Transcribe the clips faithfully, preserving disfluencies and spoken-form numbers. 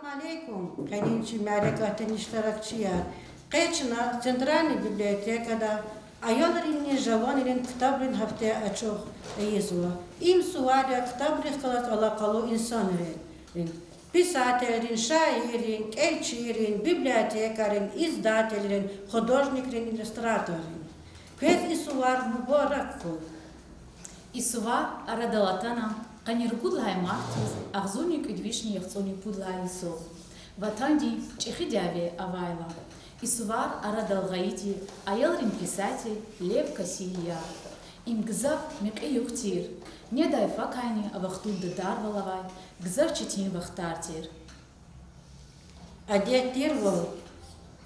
Салам алейкум, къенин чи мярекатдин иштиракчияр! Къе чна Центральный библиотекада аялринни жаванрин ктабрин гьафте ачух ийизва. Им сувар я ктабрихъ галаз алакъалу инсанрин, писателрин, шаиррин, кӀелчийрин, библиотекарин, издательрин, художникрин, иллюстраторрин. Квез и сувар мубарак хьуй! И сувар арадал атана къанни ругуд лагьай мартдиз агъзурни кӀуьд вишни яхцӀурни пуд лагьай йисуз, Ватандин ЧӀехи дяве авайла. И сувар арадал гъайиди, аялрин писатель Лев Косиев я. Им гзаф мекьи-юкь тир, недай факайни а вахтунда дарвал авай гзаф четин вахтар тир. Адет тирвал,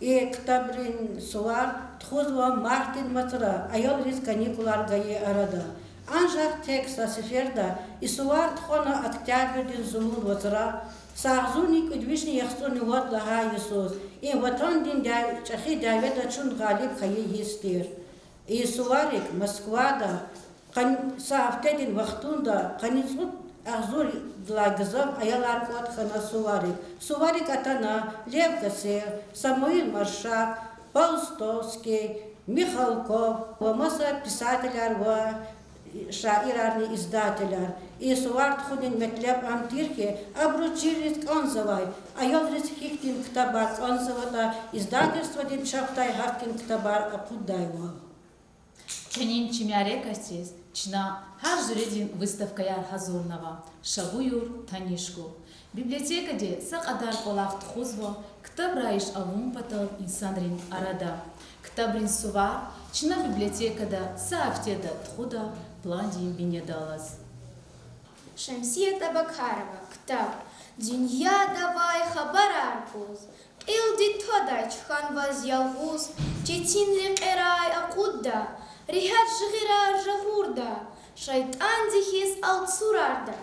и ктабрин сувар тухузва мартдин вацра, аялриз каникулар гайи арада. Анжах тек са сеферда и сувар тухвана октябрдин зулун вацра, са агъзурни кӀуьд вишни яхцӀурни вад лагьай йисуз, им Ватандин дя-, ЧӀехи дяведа чун гъалиб хьайи йис тир. И суварик Москвада къан-, са гьафтедин вахтунда къанни цӀуд агъзурдалай гзаф аялар кӀватӀ хьана суварик. Суварик атана Лев Косиев, Самуил Маршак, Павел Стовский, Михалков ва маса писателар ва шаирарни издателар. И сувар тухунин метлеб ам тир хьи, абуру чирриз кӀанзавай аялриз гьихьтин ктабар кӀанзаватӀа, издательстводин чапдай гьахьтин ктабар акъуддайвал. Къенин чи мярекатдиз чна гьар жуьредин выставкаяр гьазурнава. Ша, буюр, таниш хьухь. Библиотекади са кьадар кӀвалах тухузва ктабрайиш авун патал инсанрин арада. Ктабрин сувар чна библиотекада са гьафтеда тухуда пландин бинедаллаз. Шамсия Табакарова. Ктаб. Дуьньядавай хабарар гуз, кьилди тадач хьанваз ялгъуз, четин лекьерай акъудда, регьят жигъирар жагъурда, шайтӀанди хьиз алцурарда,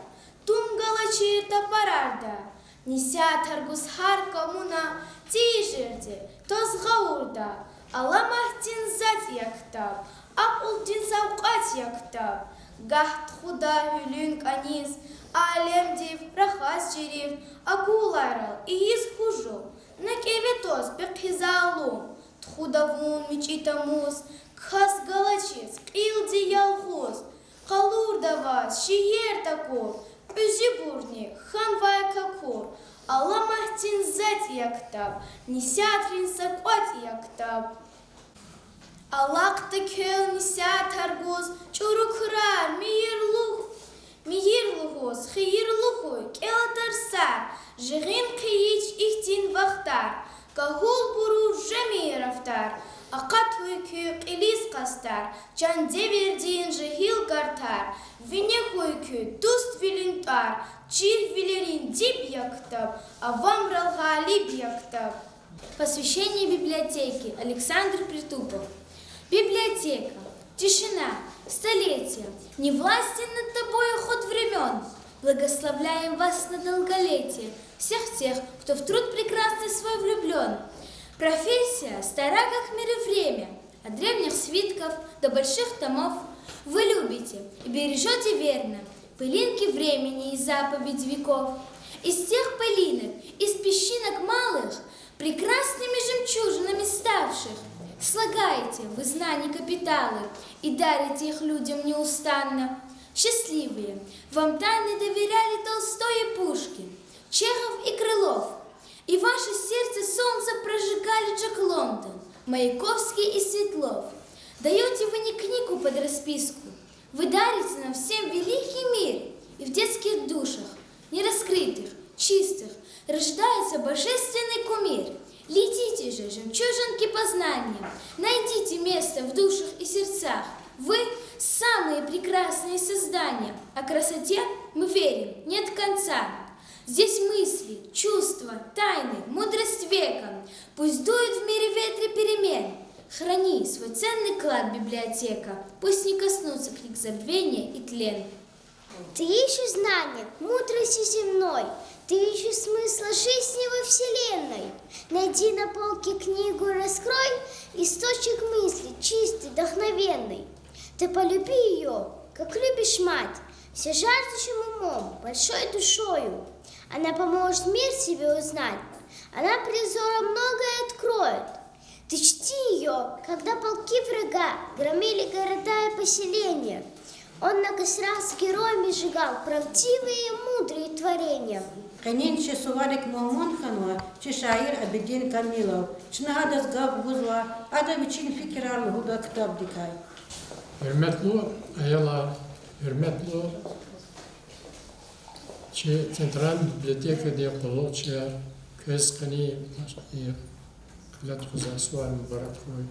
тум галачир тапарарда, несятар гуз гьар камуна, тийижирди тваз гъавурда, аламатдин затӀ я ктаб, акьулдин савкьват я ктаб. Гагь тухуда гьуьлуьн кӀаниз, алемдив рахаз чирив, акулайрал ийиз гьужум, на кӀеве тваз пехъи залум. Тухуда вун мичӀи тамуз, кас галачиз кьилди ялгъуз, къалурда ваз шиир такур, кьуьзуьбурни хьанвай какур. Аламатдин затӀ я ктаб, несятрин са кӀватӀ я ктаб. Алахъда квел несятар гуз, чӀуру крар мийир лугь-, мийир лугьуз, хийирлу хьуй кӀела тарсар, жигъин хъийич ихьтин вахтар, кагьулбурув жемир рафтар, акъатуй куь кьилиз къастар, чан девирдин жегьил картар, вине хьуй куь дуствилин тӀвар, чирвилерин диб я ктаб, авамрал гъалиб я ктаб. Посвящение библиотеки. Александр Притупов. Библиотека. Тишина. Столетия. Не властен над тобою ход времён. Благословляем вас на долголетие, всех тех, кто в труд прекрасный свой влюблён. Профессия стара, как мир и время, от древних свитков до больших томов. Вы любите и бережёте верно пылинки времени и заповедь веков. Из тех пылинок, из песчинок малых, прекрасными жемчужинами ставших, слагаете вы знаний капиталы и дарите их людям неустанно. Счастливые, вам тайны доверяли Толстой и Пушкин, Чехов и Крылов. И ваше сердце солнца прожигали Джек Лондон, Маяковский и Светлов. Даёте вы не книгу под расписку, вы дарите нам всем великий мир, и в детских душах, нераскрытых, чистых, рождается божественный кумир. Летите же, жемчужинки познания, найдите место в душах и сердцах. Вы самые прекрасные создания, о красоте мы верим нет конца. Здесь мысли, чувства, тайны, мудрость века. Пусть дуют в мире ветры перемен. Храни свой ценный клад, библиотека. Пусть не коснутся книг забвения и тлен. Ты ищешь знания, мудрости земной, ты ищешь смысла жизни во вселенной. Найди на полке книгу, раскрой, источник мысли, чистый, вдохновенный. Ты полюби её, как любишь мать, всем жаждущим умом, большой душою. Она поможет мир себе узнать. Она пред взором многое откроет. Ты чти её, когда полки врага громили города и поселения. Он на кострах с героями сжигал правдивые и мудрые творения. Къенин чи суварик мугьман хьанва чи шаир Абидин Камилов. Чна гьадаз гаф гузва, ада вичин фикирар лугьуда ктабдикай. Гьуьрметлу аялар, гьуьрметлу чи центральный библиотекадин къуллугъчияр, квез къенин и кьиле тухузвай сувар мубарак хьуй.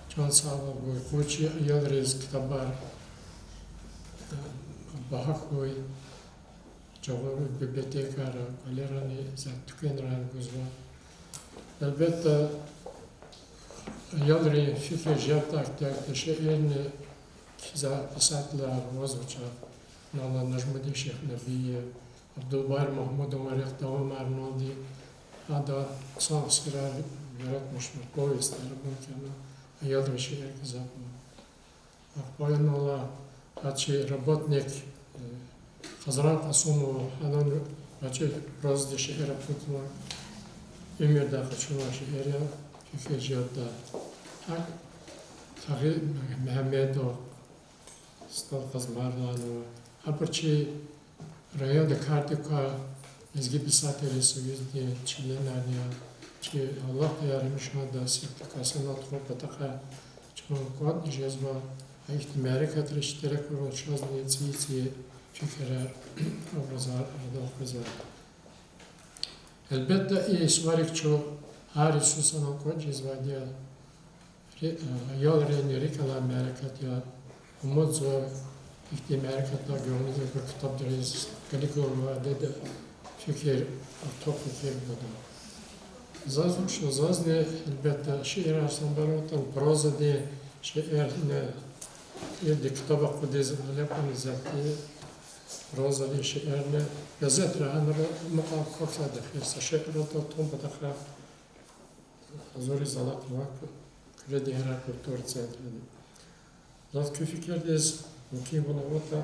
Чан сагъ хьуй, къуй чи аялриз ктабар багьа хьуй. Жагъур библиотекайра, кӀвалерани, зат туьквенрани гузва. Гьелбетда, аялрин фикир жедай кӀвалахда шиирни кхьизвай писателар авазва чахъ. Нала Нажмудин Шихнабиев, Абдулбари Магьмудован рехъ давамарналди, ада хъсан асирар яратмишна, повестар абур кхьена, аялрин шиир кӀвазва. Ахпа инал гьа чи работник, э, Хазран Къасумова, гьадан гъвечӀи прозадин шиир акъудна, уьмуьрдай къачунвай шиир я, фикир жедай. ГьакӀ Тагъи Мегьамедов, СтӀал Къазмайрилаева, абур чи районда кардик квай лезги писателрин союздин членарни я, чи алакъаяр гьамиша ада сифте санал тухун патахъай чун кӀватӀна жезва, гьа ихьтин мярекатрай иштиракун чазни цӀийи-цӀийи фикирар, образар арадал къвезва. Гьелбетда, и суварик чун гьар йисуз санал кӀватӀ жезвайди я. Ри-, аялрин рикӀ алай мярекат я. Умудзава, ихьтин мярекатар гуьгъуьниз абур ктабдиз галикарнавай адет, фикир, ортак фикир гуда. Заз, зазни, гьелбетда, шиирар санбар аватӀани, прозадин шиирни, иди ктаб акъудиз гъиле кьуна затӀ, прозадин шиирни, газетра гьанра мукьвал квахьзавайди я, са шиир алтӀа тун патахъай гьазуриз алакьнава Куьредин гьерар культура центрани. Заз куь фикирдиз мумкин аватӀа,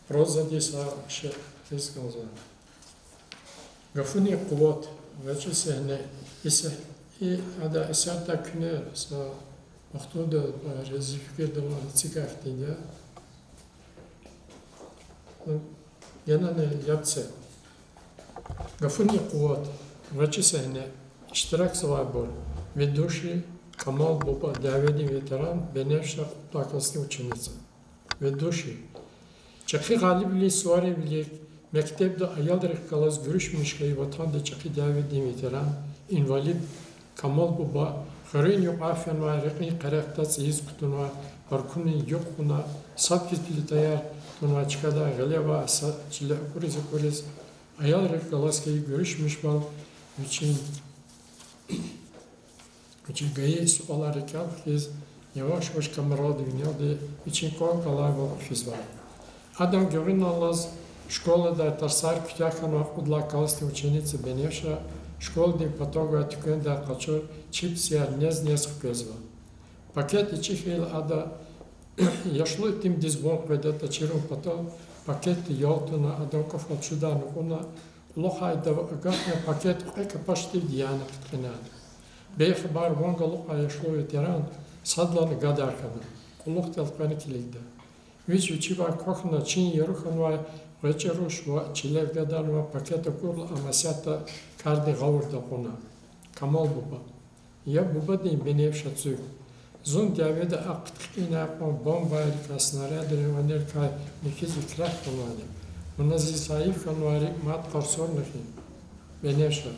прозадиз са шиир кӀелзава. Гафунин къуват, гъвечӀи сегьне. И се-, и ада эсерда куьне са вахтунда, зи фикирда, ва эцигай хьтинди я. Генани яб це. Гафунин къуват, гъвечӀи сегьне. Иштиракзавайбур: ведущий Камал Буба, дяведин ветеран, Беневша, кьуд лагьай классдин ученица. Ведущий. ЧӀехи гъалибвилин суварин вилик мектебда аялрихъ галаз гуьруьшмиш хьайи ватандин чӀехи дяведин ветеран, инвалид Камал Буба хуьруьн юкьвай фенвай рекьин къерехда цӀийиз кутунвай баркунрин юкь кьуна, сад хьиз плитаяр тунвай чкадай гъиле авай са чиле акӀуриз-акӀуриз, аялрихъ галаз хьайи гуьруьшмишвал вичин вичин гайи суалар рикӀел хкиз, яваш-яваш камералди винелди вичин кӀвал галайвал хъфизвай. Адан гуьгъуьналлаз школадай тарсар куьтягь хьанвай кьуд лагьай классдин ученица Беневша школадин патав гвай туьквендай къачур чипсияр нез-нез хквезва. Пакет ичӀи хьайила ада яшлу итимдиз ван къведатӀа чирун патал, пакетди ял туна, адан кӀафал чудай нукьуна, кьулухъай идав агакьна, пакет кьве капачдивди яна хъиткьинай. Бейхабар ван галукьай яшлу ветеран садлагьана гадар хьана, кьулухъ элкъвена килигда. Вич вичивай квахьна, чин яру хьанвай гъвечӀи руш ва чилел гадарнавай пакет акурла, ам исятда кардин гъавурда акьуна. Камал буба: Я бубадин, Беневша цуьк. Зун дяведа ахъ хъиткьинай кьван бомбайрикай, снарядрин ванерикай михьиз икрагь хьанвайди я. Вуна зи зайиф хьанвай рикӀ мад къарсарна хьи. Беневша: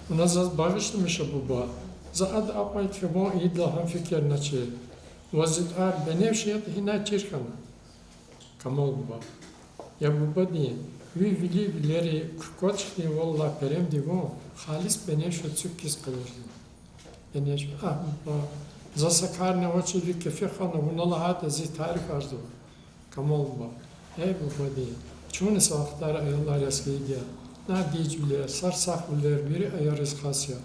Вуна заз багъишламиша, буба. За ада акьван хьи ван ийидалай гьам фикирначир. Ваз зи тӀвар Беневша ятӀа гьинай чир хьана? Камал буба: Я бубадин, ви вили вилери кукӀвач хьтинвал алай перемдин ван халис Беневша цуьк хьиз къалурзава. Беневша: Агь, буба, за са карни авачиз ви кефи хана, вуна лагьайтӀа зи тарифарзава. Камал буба: Эй бубадин, чунни са вахтара аялар яз хьайиди я. Надижвилер, сарсахвилер вири аялриз хас я.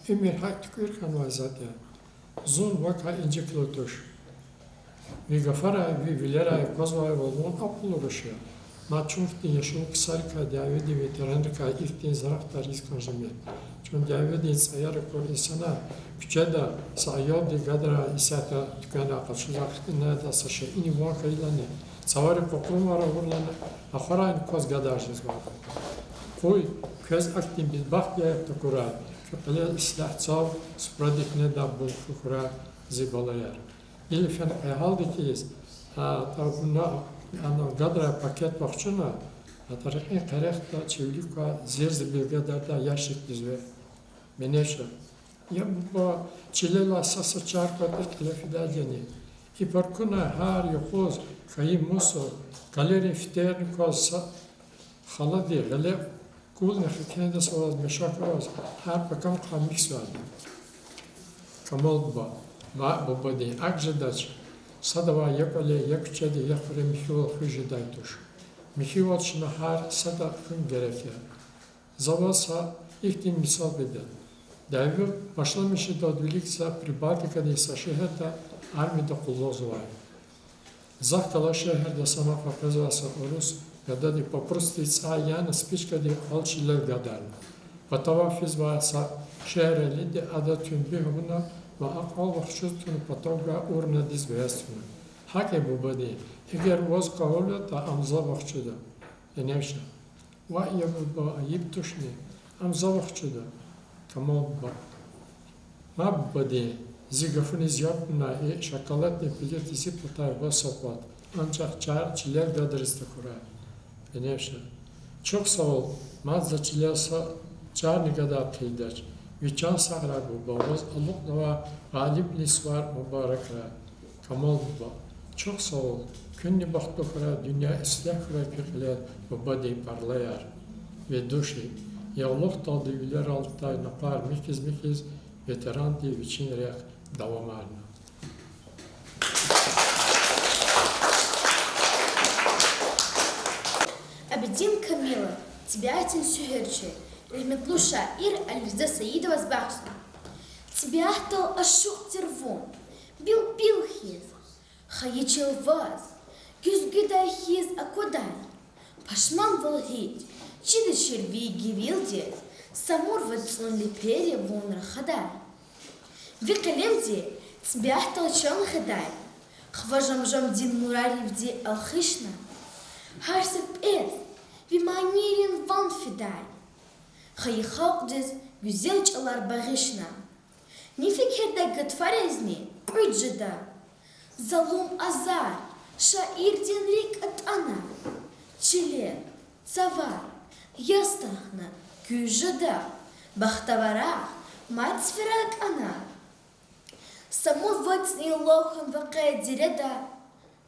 Уьмуьр гьакӀ туькӀуьр хьанвай затӀ я. Зун вакай инжиклу туш. Ви гафарай, ви вилерай аквазвайвал вун акьуллу руш я. Мад чун хьтин яшлу ксарикай, дяведин ветеранрикай ихьтин зарарар ийиз кӀан жемир. Чун дяведин цӀаяр акур инсанар куьчеда са аялдин гадарай исятда туьквенрай къачузвай хьтин, яда са шейинив ван хьайилани, цавари къукъурмар авурлани, ахварайни кваз гадар жезвайди я. Къуй квез ахьтин бедбахт яяр такурай, куь кьилел ислягь цав, супрадик недай булхуьрай, зи балаяр. Гила фена кьегьалди хьиз, а, та вуна, ана гадарай пакет вахчуна, а та рекьин къерехда чи вилик квай зирзибил гадардай ящикдиз ве. Меневша. Я буба, чилелай са-са чар кӀватӀир кьиле фидайди яни? И паркунай гьар юкъуз хьайи мусор, къалерин фитерни кваз са халади гъиле кулни хекендас аваз, мешок аваз, гьар пакамахъай михьзавайди. Камал буба. Ваъ, бубадин акӀ жедач. Садавай я кӀвале, я куьчеда, я хуьре михьивал хуьз жедай туш. Михьивал чна гьар сада хуьн герек я. За ваз са ихьтин мисал гъида. Дяве башламишдалди вилик за Прибалтикадин са шегьерда армида къуллугъзавай. Захъ галай шегьерда са накъвар къвезвай са урус гадади папрусдин цӀай яна спичкадин кьвал чилел гадарна. Патавай физвай са шегьервилиди адаз тунбиг авуна ва а кьвал вахчуз туна патав гвай урнадиз вегьез туна. ГьакӀ я, бубадин, эгер ваз кӀвал ятӀа, ам за вахчуда. Меневша. Ваъ, я буба, айиб тушни, ам за вахчуда. Камал буба. Ма, бубадин, зи гафуниз яб гунай, и шоколаддин плитадин зи патай ваз са къват, анжах чар чилел гадариз такурай. Меневша. Чухсагъул, мад за чилел са чарни гадардай хъийидач. Ви чан сагърай, буба, ваз алукьнавай Гъалибдин сувар мубаракрай. Камал буба. Чухсагъул, куьнни бахтлу хьурай, дуьнья ислягь хьурай куь кьилел, бубадин парлаяр. Ведущий. Ягълухдалди вилерал атай накъвар михьиз-михьиз ветерандин вичин рехъ давамарна. Абидин Камилов. ТӀебиатдин суьгьуьрчи, рагьметлу шаир Алирза Саидоваз бахшна. ТӀебиатдал ашукь тир вун, билбил хьиз, хайи чил ваз гуьзгуьдай хьиз аквадай. Пашманвал гьич, чида чирвиди гивилди, Самур вацӀун лепейри вун рахадай. Ви къелемди тӀебиатдал чан гъидай, хва жамжамдин нураривди алхишна, гьар са пӀез ви манийрин ван фидай, хайи халкьдиз гуьзел чӀалар багъишна. Ни фикирдай гатфаризни кьуьд жеда, залум азар шаирдин рикӀ атӀана, чилел цавар яз тахьана куьз жеда, бахтаварар мад цифирай кӀана. Самур вацӀни лал хьанва къе дереда,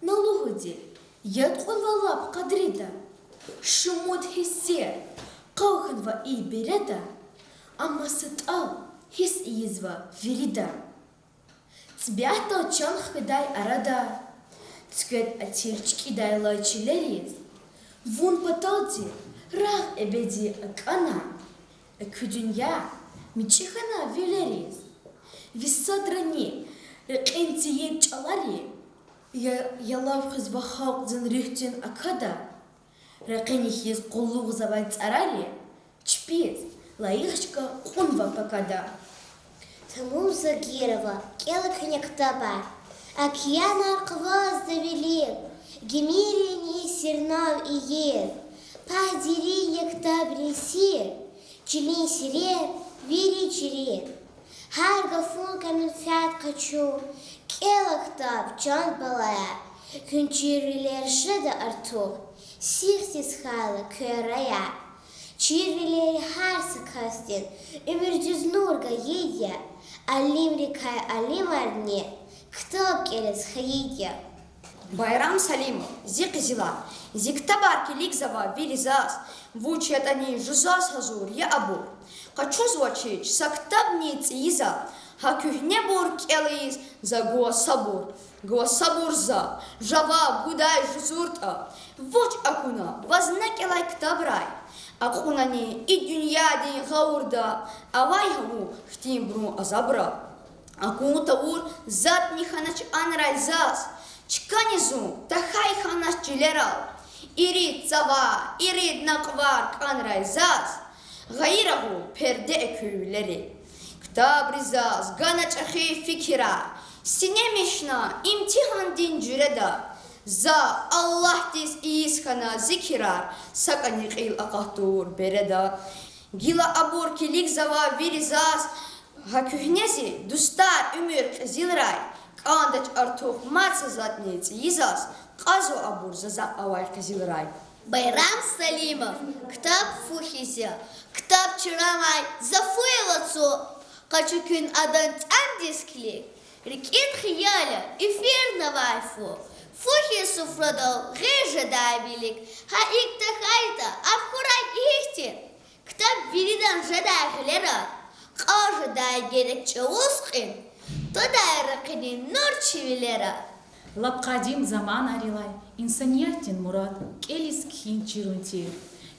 на лугьуди, яд кьунва лап къадрида. Шумуд гьиссер къал хьанва и береда, амма са тӀал гьисс ийизва вирида. ТӀебиатдал чан хкведай арада цуьквед атир чкӀидайла чилериз, вун паталди рагъ эбеди акӀана, экуь дуьнья мичӀи хьана вилериз. Ви садрани рекьин тийир чӀалари я-, ялав хуьзва халкьдин руьгьдин акада. Ракъини хьиз къуллугъзавай цӀарари чпиз лайих чка кьунва пакада. Тамум Загирова. КӀела куьне ктабар. Океанар къвазда вилик, гимирини сирнав ийир, пагь дерин я ктабрин сир, чилин сирер вири чирин. Гьар гафунка менфят къачу, кӀела ктаб, чан балаяр, куьн чирвилер жеда артух, сихди стхайла куь араяр. Чирвилери гьар са касдин уьмуьрдиз нур гайид я, алимрикай алимарни ктаб кӀелиз хьайид я. Байрам Салимов. Зи къизилар. Зи ктабар килигзава вири заз, вуч ятӀани жузаз гьазур я абур. Къачузвачир са ктабни цӀийи за, гьа куьгьнебур кӀелиз за гва сабур. Гва сабур за, жаваб гудай жузуртӀа, вуч акуна ваз на кӀелай ктабрай. Акьунани и дуьньядин гъавурда авай гьа вун хьтинбурун азабра. Акун тавур затӀни хьанач анрай заз, чкани зун тахьай хьанач чилерал. Ирид цава, ирид накьвар кӀанрай заз, гъайи рагъу перде экуьн вилери. Ктабри заз гана чӀехи фикирар, синемишна имтигьандин жуьреда. За Аллагьдиз ийиз хьана зикирар, сакӀани кьил акъатур береда. Гила абур килигзава вири заз, гьа куьгьне зи дустар, уьмуьр кьезилрай, кӀандач артух мад са затӀни цӀийи заз, кьазва абур за закь авай къизилрай. Байрам Салимов. Ктаб фу хьиз я. Ктаб чурамай за фу я лацу, къачу куьн адан цӀандиз килиг, рикӀин хиял я эфирнавай фу. Фу хьиз суфрадал гъиз жедай вилик, гьа икӀ тахьайтӀа, ам хьурай ихьтин. Ктаб виридан жедай гъилера, кьаз жедай герек чӀавуз кьин, твадай ракъини нур чи вилера. Лап къадим заманайрилай инсаниятдин мурад кӀелиз кхьин чирун тир.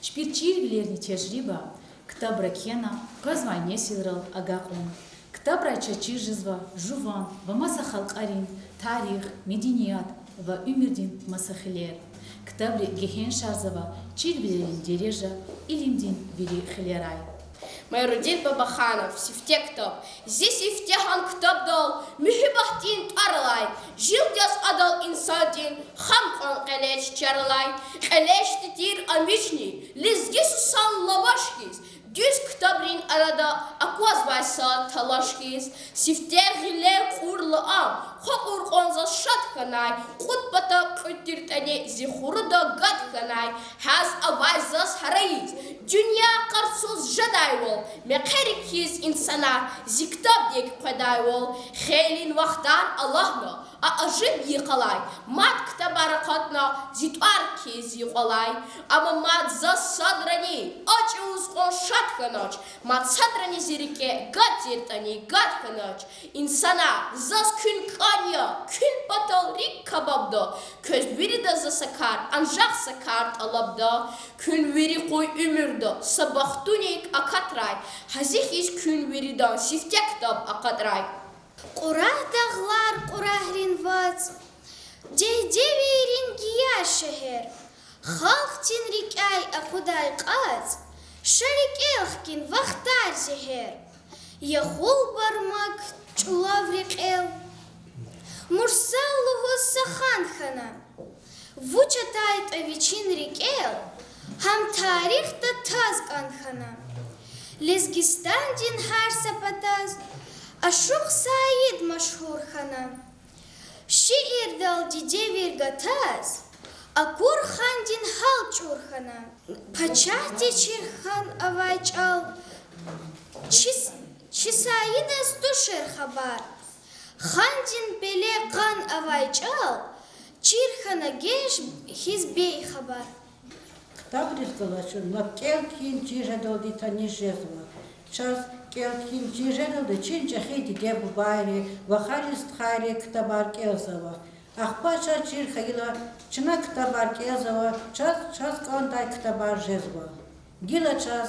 Чпин чирвилерин тежриба ктабра кхьена къвезвай несилрал агакьун. Ктабрай чаз чир жезва жуван ва маса халкьарин тарих, меденият ва уьмуьрдин маса хилер. Ктабри гегьеншарзава чирвилерин дережа илимдин вири хилерай. Майрудин Бабаханов. Сифте ктаб. Зи сифте гьам ктабдал муьгьуьббатдин тӀвар алай, жилд яз адал инсандин хам кьван кьелечӀ чар алай. КьелечӀди тир ам вични лезги сусан лаваш хьиз, дуьз ктабрин арада аквазвай са талаш хьиз. Сифте гъиле кьурла ам, хва кьур кьван заз шад хьанай, кьуд пата кьуьд тиртӀани зи хуруда гад хьанай. Гьаз авай заз гьарайиз дуьнья къарцуз жедайвал, мехъерик хьиз инсанар зи ктабдик къведайвал. Хейлин вахтар алагьна, а ажиб йикъалай, мад ктабар акъатна зи тӀвар хьиз юкьвалай. Амма мад заз садрани а чӀавуз кьван шад хьанач, мад садрани зи рикӀе гад тиртӀани гад хьанач. Инсанар, заз куьн кӀан я, куьн патал рикӀ кабабда, квез виридаз за са кар, анжах са кар тӀалабда. Куьн вири къуй уьмуьрда са бахтуник акатрай, гьа зи хьиз куьн виридан сифте ктаб акъатрай. Кьурагь дагълар, Кьурагьрин вацӀ, дегь девиррин гия шегьер, халкьдин рикӀяй акъудай кьацӀ, ша рикӀел хкин вахтар зегьер. Я хул бармак чӀулав рекьел, Мурсал лугьуз са хан хьана. Вуч атайтӀа вичин рикӀел, гьам тарихда таз кӀан хьана. Лезгистандин гьар са патаз ашукь Саид машгьур хьана. Шиирдал дидевир гатаз, акур хандин гьал чӀур хьана. Пачагьди чир хьана авай чӀал, чи, чи Саидаз тушир хабар. Хандин пеле къан авай чӀал, чир хьана геж хьиз бейхабар. Ктабриз галачун лап кӀел-кхьин чир жедалди таниш жезва. Чаз кӀел-кхьин чир жедалди чи чӀехи диде-бубайри, вахари-стхайри ктабар кӀелзава. Ахпа чаз чир хьайила, чна ктабар кӀелзава, чаз чаз кӀандай ктабар жезва. Гила чаз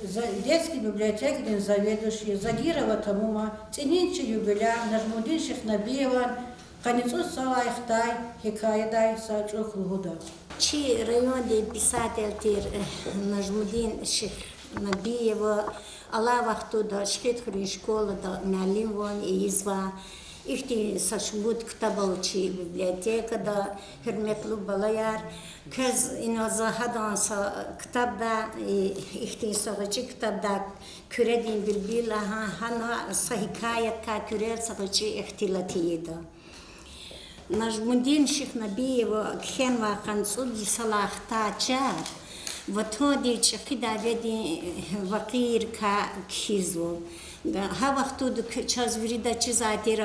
за-, детский библиотекадин заведующий Загирова Тамума цӀинин чи юбиляр Нажмудин Шихнабиеван къанни цӀуд йисалай хтай гьикаядай са чӀук лугьуда. Чи райондин писатель тир Нажмудин Шихнабиева алай вахтунда Шихидхуьруьн школада муаллим ван ийизва. Ихьтин са шумуд ктаб ава чи библиотекада, гьуьрметлу балаяр. Квез инал за гьадан са ктабда, ихьтин са гъвечӀи ктабда, Куьредин билбил, гьа, гьана са гьикаяткай куьрел са гъвечӀи ихтилат ийида. Нажмудин Шихнабиева кхьенвай къанни цӀуд йисалай хтай чар Ватандин чӀехи дяведин вакъийрикай кхьизва. Гьа вахтунда чаз вирида чизвай тир,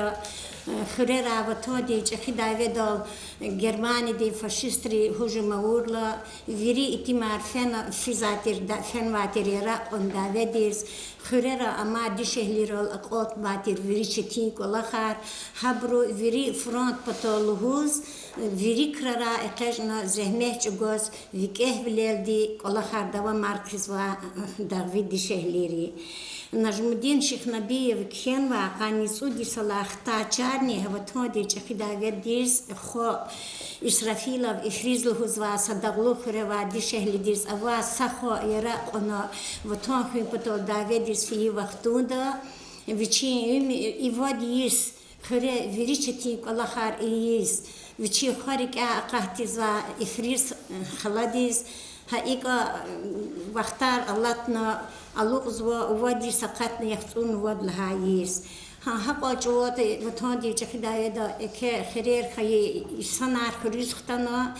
хуьрерай Ватандин чӀехи дяведал Германиядин фашистри гьужум авурла, вири итимар фена, физвай тир, фенвай тир яракь кьун дяведиз. Хуьрера амай дишегьлийрал акьалтнавай тир вири четин кӀвалахар, гьабуру вири фронт патал лугьуз, вири крарай экъечӀна зегьмет чӀугваз, викӀегьвилелди кӀвалахар давамар хъийизва дагъви дишегьлийри. Нажмудин Шихнабиев кхьенвай къанни цӀуд йисалай хтай чарни Ватандин ЧӀехи дяведиз хва Исрафилов Ифриз лугьузвай са дагълух хуьре авай дишегьлидиз авай са хва яра кьуна Ватан хуьн патал дяведиз фейи вахтунда вичин уьмуьр и вад йис хуьре вири четин кӀвалахар ийиз, вичин хва рикӀяй акъатзавай Ифриз халадиз, гьа икӀа вахтар алатна, алукьзава вад йис акъатна яхцӀурни вад лагьай йис. Гьа, гьакьван чӀавуз Ватандин ЧӀехи дяведа еке хирер хьайи инсанар хуьруьз хтана,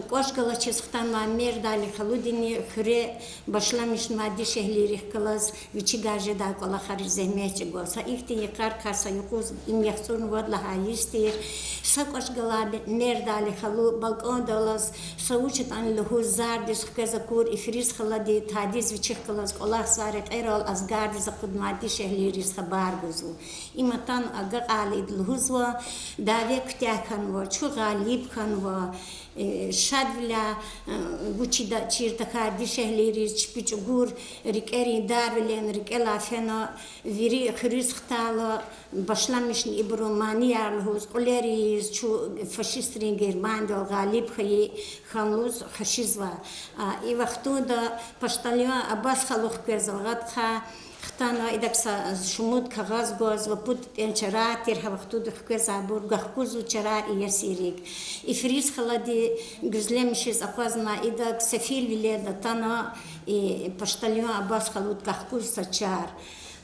кӀвач галачиз хтанвай Мердали халудини хуьре башламишнавай дишегьлийрихъ галаз вичивай жедай кӀвалахар зегьмет чӀугваз. Гьа ихьтин йикъарикай са юкъуз им яхцӀурни вад лагьай йис тир. Са кӀвач галай Мердали халу балкӀандал алаз, са вуч ятӀани лугьуз, зардиз хквез акур Ифриз халади тадиз вичихъ галаз кӀвалахзавай рекьерал азгардиз акъуднавай дишегьлийриз хабар гузва. Им атана агакьайла ида лугьузва: дяве куьтягь хьанва, чун гъалиб хьанва, э, шадвиле, э, вучиз чир тахьай дишегьлийриз чпи чӀугур рикӀерин дарвилер рикӀелай фена, вири хуьруьз хтайла, башламишна ибурун манияр лугьуз, кьуьлер ийиз, чун фашистрин Германиядал гъалиб хьайи хьан лугьуз хвешизва. А, и вахтунда почтальон Аббас халу хквезва гьадахъ, хтана идак са шумуд кагъаз гваз ва пуд тӀен чарар тир, гьа вахтунда хквезвайбур гахкузва чарар иесирик. Ифриз халади гуьзлемишиз акъвазнавай идак сефилвилелди атана, и почтальон Аббас халуд гахкуз са чар.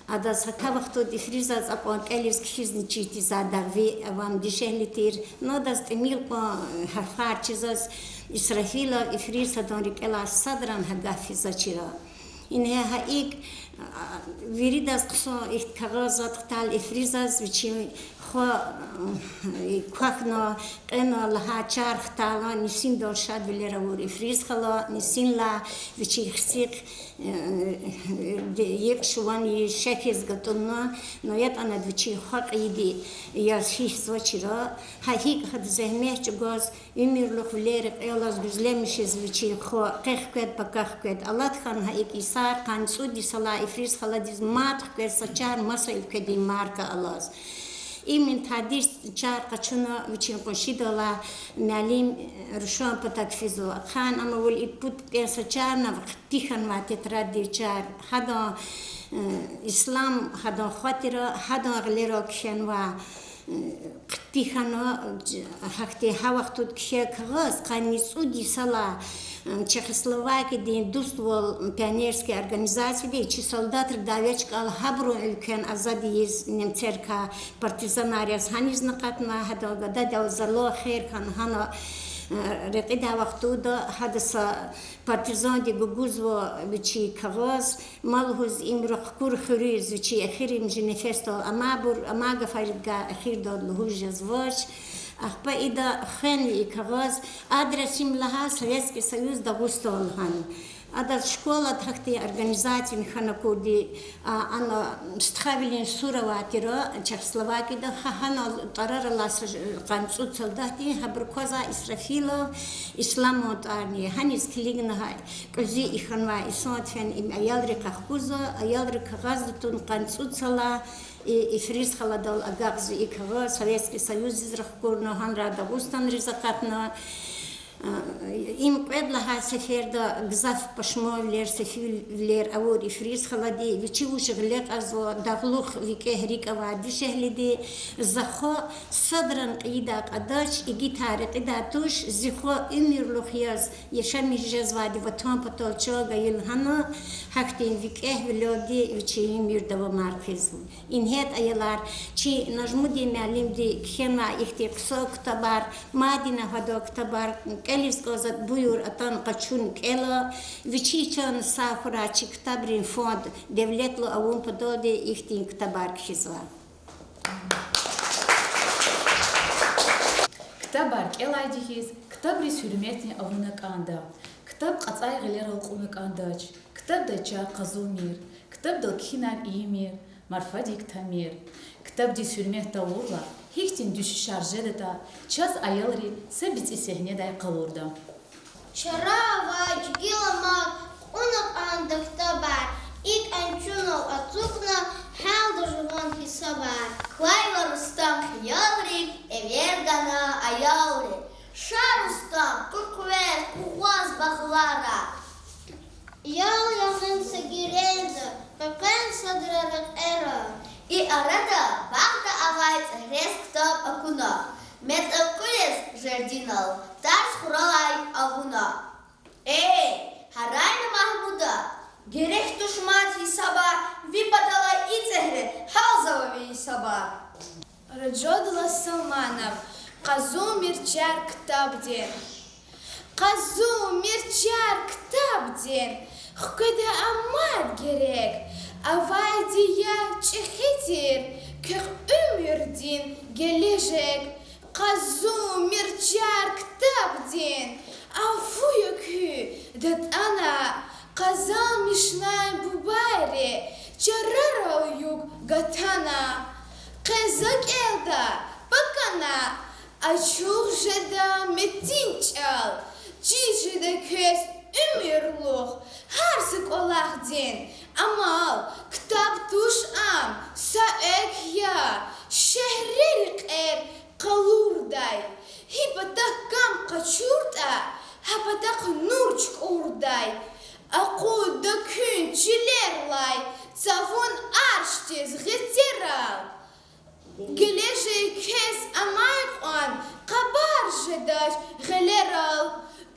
Адаз гьа вахтунда Ифризаз акьван кӀелиз кхьизни чир тийизвай дагъви авам дишегьли тир. Ну, адаз тӀимил кьван гьарфар чизваз, Исрафилов Ифриз, гьадан рикӀелай садрани гьа гаф физвачир. Ингье гьа икӀ, а, виридаз хъсан ихьтин кагъаз гьатдал Ифризаз вичин хва, э, квахьна, кьена лагьай чар хтайла, нисиндал шадвилер авур Ифриз хала, нисинлай вичин хцихъ, э, йикь шуван шехьиз гатӀунна, ну ятӀани ада вичин хва кьейиди яз гьиссзавачир. Гьа икӀ гьада зегьмет чӀугваз, уьмуьрлух вилер рекьелаз, гуьзлемишиз вичин хва къе хквед, пака хквед алад хьана, гьа икӀ йисар, къанни цӀуд йисалай Ифриз халадиз мад хквез са чар маса уьлкведин марка алаз. Им тадиз чар къачуна вичин къуншидал алай муаллим рушан патав физва. Ахъайна ам авайвал и пуд тӀен са чарни ава хъти хьанвай тетраддин чар. Гьадан, э, Ислам гьадан хва тир, гьадан гъилерал кхьенвай, э, хъти хьана, гьахьтин гьа вахтунда кхьей кагъаз, къанни цӀуд йисалай, э, Чехословакиядин Дуствал пионерский организацияди чи солдатри дяве чкӀал гьабурун уьлквен азад ийиз немцерикай партизанар яз гьанизни акъатнавай, гьадан гададал зало хер хьана гьана, э, рекьидай вахтунда гьада са партизанди гугузва вичин кагъаз, ма лугьуз им Рахкур хуьруьз вичин эхиримжи нефесдал амайбур, амай гафарикай эхирдал лугьуз жезвач. Ахпа ида хвенва и кагъаз, адрес им лагьай Советский Союз, Дагъустан лагьана. Адаз школада гьахьтин организацияни хьана акурди, а, ана стхавилин сур авай тир Чехословакияда, гьа гьана тӀварар алай са ж-, къанни цӀуд солдатдин, гьабуру квазвай Исрафилов Исламан тӀварни. Гьаниз килигна гьа кьуьзуь и хьанвай инсан, фена им аялрик къахкузва, аялри кагъазда тун къанни цӀуд йисалай и Ифриз халадал агакьзава и кагъаз, Советский Союздиз рахкурна, гьанрай Дагъустанриз акъатна. Им кьвед лагьай сеферда гзаф пашманвилер, сефилвилер авур Ифриз халади, вичи вуч гъиле кьазва, дагълух викӀегь рикӀ авай дишегьлиди: за хва садрани кьейидай кьадач, игитай рекьидай туш, зи хва уьмуьрлух яз яшамиш жезвайди Ватан патал чан гайила гьана, гьахьтин викӀегьвилелди вичин уьмуьр давамар хъийизва. Ингье, аялар, чи Нажмудин муаллимди кхьенвай ихьтин хъсан ктабар, мадни гьадан ктабар кӀелиз кӀанзава, буюр, атана къачуна кӀела. Вичин чан сагъ хьурай, чи ктабрин фонд девлетлу авун паталди ихьтин ктабар кхьизва. Ктабар кӀелайди хьиз, ктабриз гьуьрметни авуна кӀанда. Ктаб кьацӀай гъилерал кьуна кӀандач. Ктабдай чар къазунмир, ктабдал кхьинар ийимир, марфадик тамир. Ктабдиз гьуьрмет тавурла, гьихьтин дуьшуьшар жедатӀа, чаз, аялри, са бицӀи сегьнедай къалурда. Чара авай гила мад кьуна кӀанда ктабар, ИкӀ анжунал ацукьна гьялда жуван гьисабар. Квайла Рустам хиялрив, эвер гана аялри. Ша, Рустам, къуьн къвез, къугъваз багълара. Ял ягъин са геренда, къекъвен садра рекьера. И арада багъда авай цӀегьрез ктаб акуна. МетӀа кьуьлиз жердинал тарс хуралай авуна. Эй, гьарайна, Магьмуда, герек туш мад гьисабар, ви паталай и цӀегьре гьалзава ви гьисабар. Ражодулла Салманов. Къазунмир чар ктабдин. Къазунмир чар ктабдин, хкведа амад герек, авайди я чӀехи тир квехъ уьмуьрдин гележек. Къазунмир чар ктабдин, афу я куь датӀана, къазанмишнай бубайри чарарал югъ гатана. Къе за кӀелда, пакана, ачух жеда метӀин чӀал, чиз жеда квез уьмуьрлух гьар са кӀвалахдин амал. Ктаб туш ам, са экв я, шегьре рекьер къалурдай. Гьи патахъ гам къачуртӀа, гьа патахъ нур чукӀурдай. Акъудда куьн чилерилай цавун аршдиз гъетерал. Гележек квез амай кьван хабар жедач гъилерал.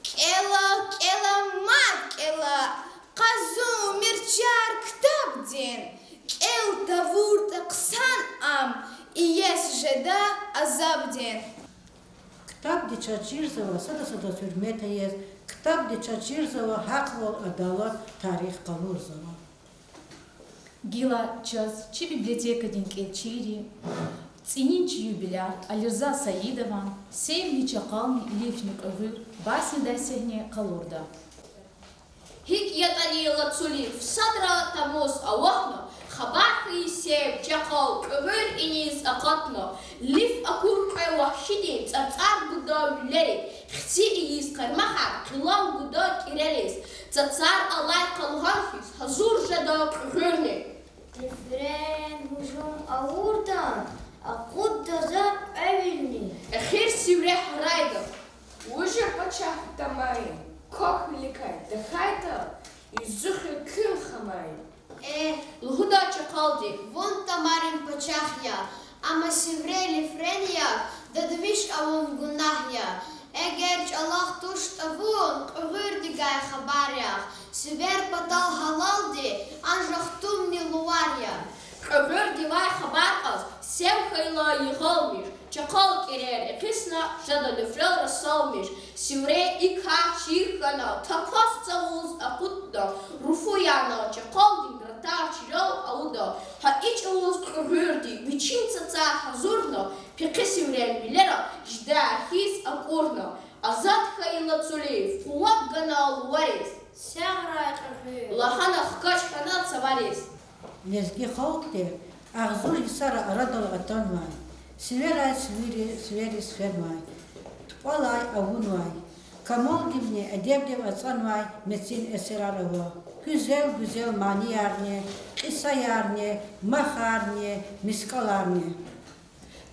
КӀела, кӀела, мад кӀела, Къазунмир чар ктабдин, кӀел тавуртӀа хъсан ам, иеси жеда азабдин. Ктабди чаз чирзава сада-садаз гьуьрмет ийиз, ктабди чаз чирзава гьахъвал, адалат, тарих къалурзава. Гила чаз чи библиотекадин кӀелчийри цӀинин чи юбиляр Алирза Саидован Севни, чакъални, лифни кьуьгъуьр баснидай сегьне къалурда. ГьикӀ ятӀани лацу лиф садра тамуз авахьна, хабар хьайи сев, чакъал, кьуьгъуьр иниз акъатна. Лиф акур кьве вагьшидин цӀарцӀар гуда вилерик, хци ийиз къармахар къилав гуда кӀирериз. Цацар алай къалгъан хьиз гьазур жеда кьуьгъуьрни. Лифрен гьужум авуртӀа, акъудда за кьве вилни. Эхир сивре гьарайда: вуж я пачагь тамарин, квахь виликай тахьайтӀа, юзух я куьн хамарин. Э, лугьуда чакъалди: вун тамарин пачагь я, амма сивре лифрен яхъ дадмиш авун гунагь я. Эгер чӀалахъ туштӀа вун кьуьгъуьрдивай хабар яхъ, сивер патал гьалалди анжах тумни лувар я. Кьуьгъуьрдивай хабар кьаз сев хьайила йигъалмиш, чакъал кӀирер экъисна, жеда лифрел расалмиш. Сивре и кар чир хьана, тапас цавуз акъудда, руфу яна, чакъалдин ратар чилел алуда. Гьа и чӀавуз кьуьгъуьрди вичин цацар гьазурна, пехъи сиврен вилера жидар хьиз акӀурна. Азад хьайила цуьлуьв, къуват гана лувариз, сагърай кьуьгъуьр, лагьана хкаж хьана цавариз. Лезги халкьди агъзур йисара арадал атанвай, сиверай сивери, сивериз фенвай, тупӀалай авунвай, камалдивни эдебдив ацӀанвай мецин эсерар ава. Гуьзел-гуьзел маниярни, кьисаярни, махарни, мискӀаларни.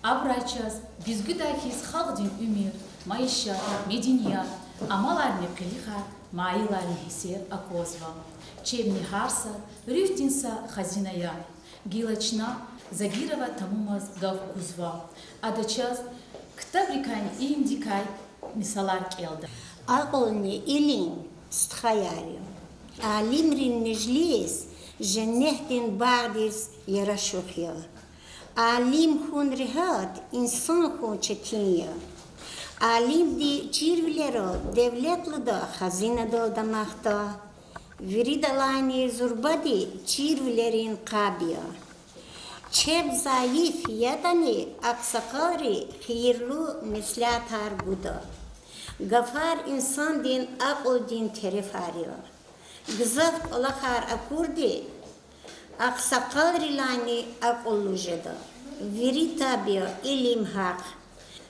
Абурай чаз гуьзгуьдай хьиз халкьдин уьмуьр, майишат, меденият, амаларни къилихар, майиларни гьиссер аквазва. Чебни гьар сад руьгьдин са хазина я. Гила чна Загирова Тамумаз гаф гузва. Ада чаз ктабрикайни илимдикай мисалар кӀелда. Акьулни илим стхаяр я. Алимрин межлис женнетдин багъдиз ярашух я. Алим хьун регьят, инсан хьун четин я. Алимди чирвилерал девлет лугьуда, хазинадал дамахда. Виридалайни зурбади чирвилерин къаб я. Чеб зайиф ятӀани, агъсакъалри хийирлу меслятар гуда. Гафар инсандин акьулдин терефар я. Гзаф кӀвалахар акурди агъсакъалрилайни акьуллу жеда. Вири таб я илим гьахъ.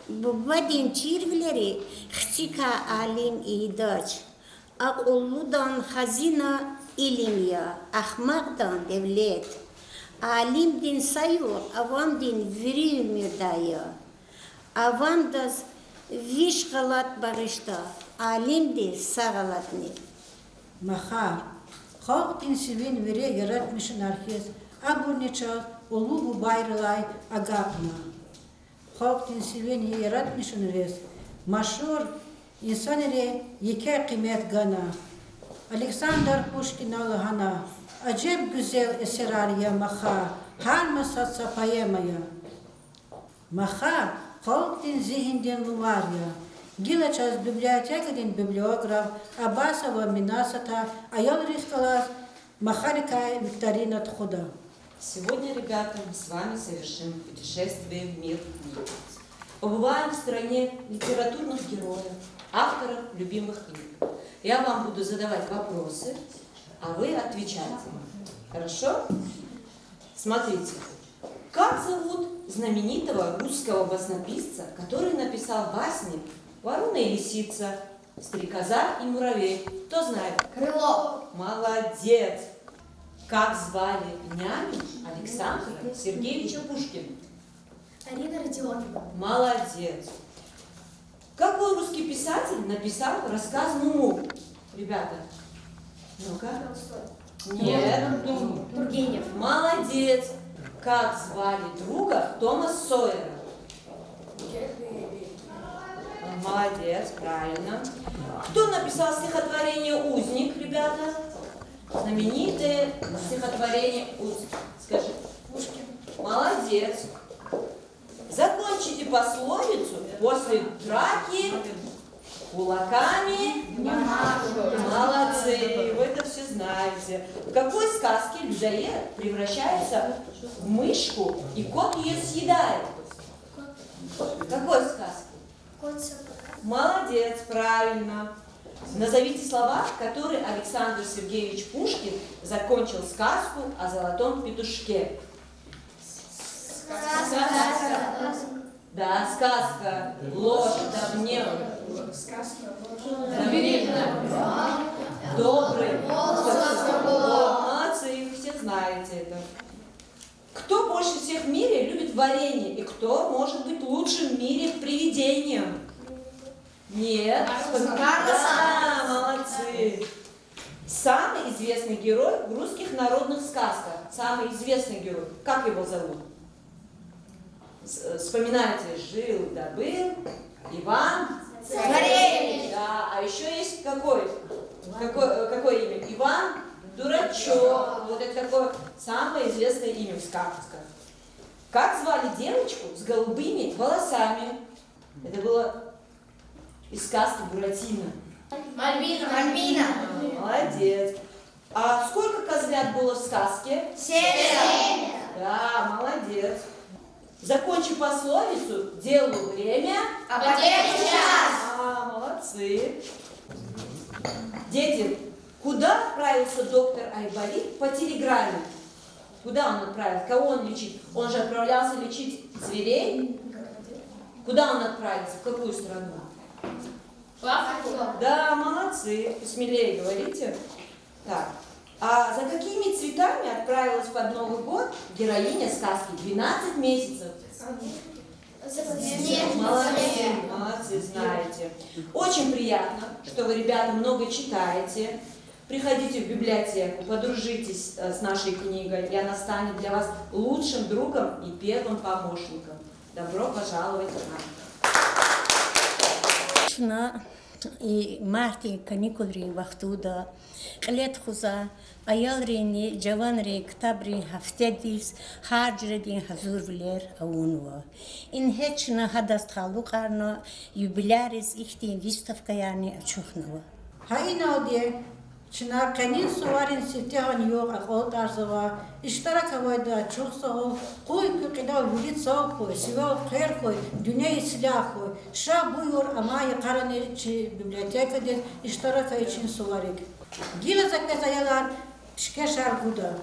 Бубадин чирвилери хцикай алим ийидач. Акьуллудан хазина Илим я ахмакьдан девлет. Алимдин са югъ авамдин вири уьмуьрдай я. Авамдаз виш гъалатӀ багъишда, алимдиз са гъалатӀни. Махар. Халкьдин сивин вири яратмишунар хьиз, абурни чаз улу бубайрилай агакьна. Халкьдин сивин яратмишунриз машгьур инсанри еке къимет гана. Александр Пушкина лагьана: Ажеб гуьзел эсерар я Маха, гьар масад са поэма я. Маха халкьдин зигьиндин лувар я. Гила чаз библиотекадин библиограф Абасова Минасата аялрихъ галаз Махарикай викторина тухуда. Сегодня, ребята, мы с вами совершим путешествие в мир книг. Побываем в стране литературных героев, авторов любимых книг. Я вам буду задавать вопросы, а вы отвечать. Хорошо? Смотрите. Как зовут знаменитого русского баснописца, который написал басни «Ворона и лисица», «Стрекоза и муравей»? Кто знает? Крылов. Молодец. Как звали няню Александра Сергеевича Пушкина? Арина Родионова. Молодец. Какой русский писатель написал рассказ «Муму»? Ребята, ну-ка. Нет. Тургенев. Молодец. Как звали друга Тома Сойера? Молодец, правильно. Кто написал стихотворение «Узник», ребята? Знаменитое стихотворение «Узник». Скажи. Пушкин. Молодец. Закончите пословицу: после драки кулаками не машут. Молодцы, вы это все знаете. В какой сказке людоед превращается в мышку и кот её съедает? В какой сказке? Молодец, правильно. Назовите слова, которые Александр Сергеевич Пушкин закончил сказку о золотом петушке. Сказка. Да, сказка. Ложь, да мне. Да мне. Добрый. Вот, молодцы, вы все знаете это. Кто больше всех в мире любит варенье? И кто может быть лучшим в мире привидением? Нет. Карлсон. Да, молодцы. Самый известный герой в русских народных сказках. Самый известный герой. Как его зовут? С- Вспоминайте. Жил да был Иван. Царевич. Да, а еще есть какой? Какое, э, какое имя? Иван Дурачок. Вот это такое самое известное имя в сказках. Как звали девочку с голубыми волосами? Это было из сказки «Буратино». Мальвина. Мальвина. Молодец. А сколько козлят было в сказке? Семь. Да, молодец. Закончи пословицу: делу время. А потере час. А, молодцы. Дети, куда отправился доктор Айболит по телеграмме? Куда он отправился? Кого он лечить? Он же отправлялся лечить зверей. Куда он отправился? В какую страну? В Африку. Да, молодцы. Смелее говорите. Так. А за какими цветами отправилась под Новый год героиня сказки «Двенадцать месяцев»? Молодцы, молодцы, знаете. Очень приятно, что вы, ребята, много читаете. Приходите в библиотеку, подружитесь, э, с нашей книгой, и она станет для вас лучшим другом и первым помощником. Добро пожаловать к нам. Чна и мартдин каникулрин вахтунда кьиле тухузва аялринни жаванрин ктабрин гьафтедиз гьар жуьредин гьазурвилер авунва. Ингье чна гьадаз талукьарна юбилярриз ихьтин выставкаярни ачухнава. Гьа иналди чна къенин суварин сифтегьан югъ акьалтӀарзава. Иштирак авайди ачухзава. Къуй куь кьилел вири цав хьуй, сивел хъвер хьуй, дуьнья ислягь хьуй. Ша, буюр, амай йикъарани чи библиотекадиз иштирак ая чи суварик. Гила за квез, аялар, пишкешар гуда.